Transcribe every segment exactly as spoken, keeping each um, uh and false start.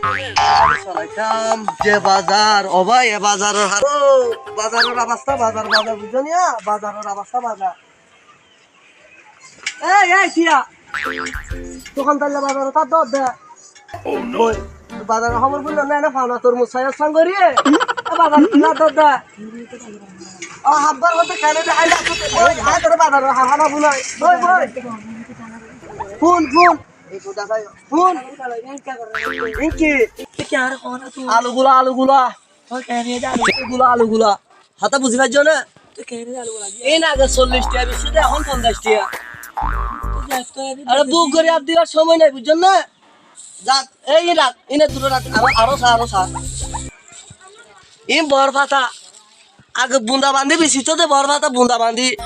Assalamu alaikum. Ze bazar, ó bái, e bazaror há-, ó, bazaror abasta bazar, bazar buijjó niya? Bazaror abasta bazar. Ei, ei, kiya? Dokandarlla bazarot ar dór de. Boi, bazaror hóbor fuinno né, ene fana tormuz saiyó sang gorí. E bazarot ar dór de. Ó, habbar hoté kene de, aila, boi, añí tore bazaror há-, hána funai. Boi, boi. Fun, fun. Fun. Inki? Alu gula, alu gula. Alu gula, alu gula. Hotá buzí faijjó né? Iín age sollic tiya bicí de, ehón fonzaic tiya. Are buk gorí ar dibar somoi nai, buijjó né? Zat, ei iín rak, iín e duro rak, aró, aró sa, aró sa. Iín bor fata. Age bunda bandi bicí tó de bor fata bunda bandi.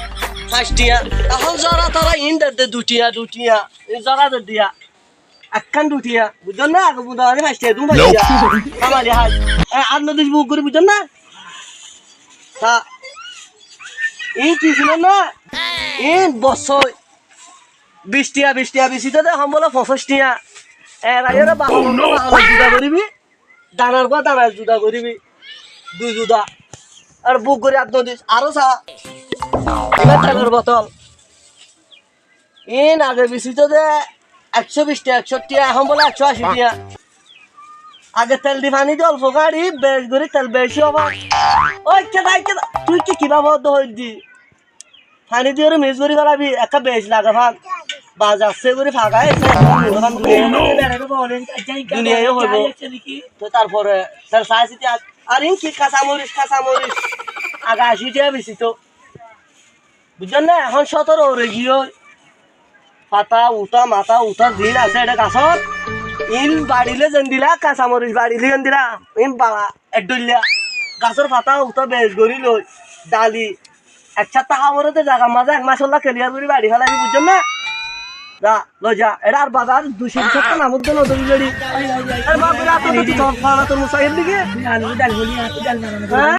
Fañs tiya. Ehón zora tora iín der de du tiya, du tiya. Iín zora der diya. Ekkán du tiya, buijjó né? Age bunda bandi fañs tiya, dun fañs tiya. Kamali hái. E, ar nodis buk gorí, buijjó né? Ta, iín ki sinó né? Iín bossói. Bic tiya, bic tiya bicí tó de, ehón bóle foñsíc tiya. E, raiyóre bahólo, bahólo juda goríbi. Danar gua danar juda goríbi. Dui juda. Ar buk gorí ar nodis. Aró sa. Iba telor botol. Iín age bicí tó de ekcó bic tiya, ekcó tiya, ehón bóle ekcó ací tiya. Age tel di faní di olfo gáñçi, bec gorí tel beci óibo. Ói, keda, keda, tui ki kiba hoódde hoóiddi? Faní di ore mix gorí félaibi, ekká bec lage fán. Bazar sé gorí faga, e sé gorí mix fán duniya. Duniya yó hoibo. Toi tarfore tel saái siti ar, ar iín ki kasa moris, kasa moris. Age ací tiya bicí tó. Buijjón né? Ehón cótoro óre giyói. Fata, uta, mata, uta ziín asé eçé gasór. Iín baçilé zendila, kasa moris baçilé zendila. Iín bala, eddóilla. Gasór fata, uta bec gorí loi, dali. Ek sátta hámoré de zagar mazé ek macolla keliyar gorí baçi félaibi, buijjón né? Za, loi za. Eçé ar bazar dui cót sátta namot de nodori lori. Eçé bazar ato de tui tor fana tor musaif dike. Há?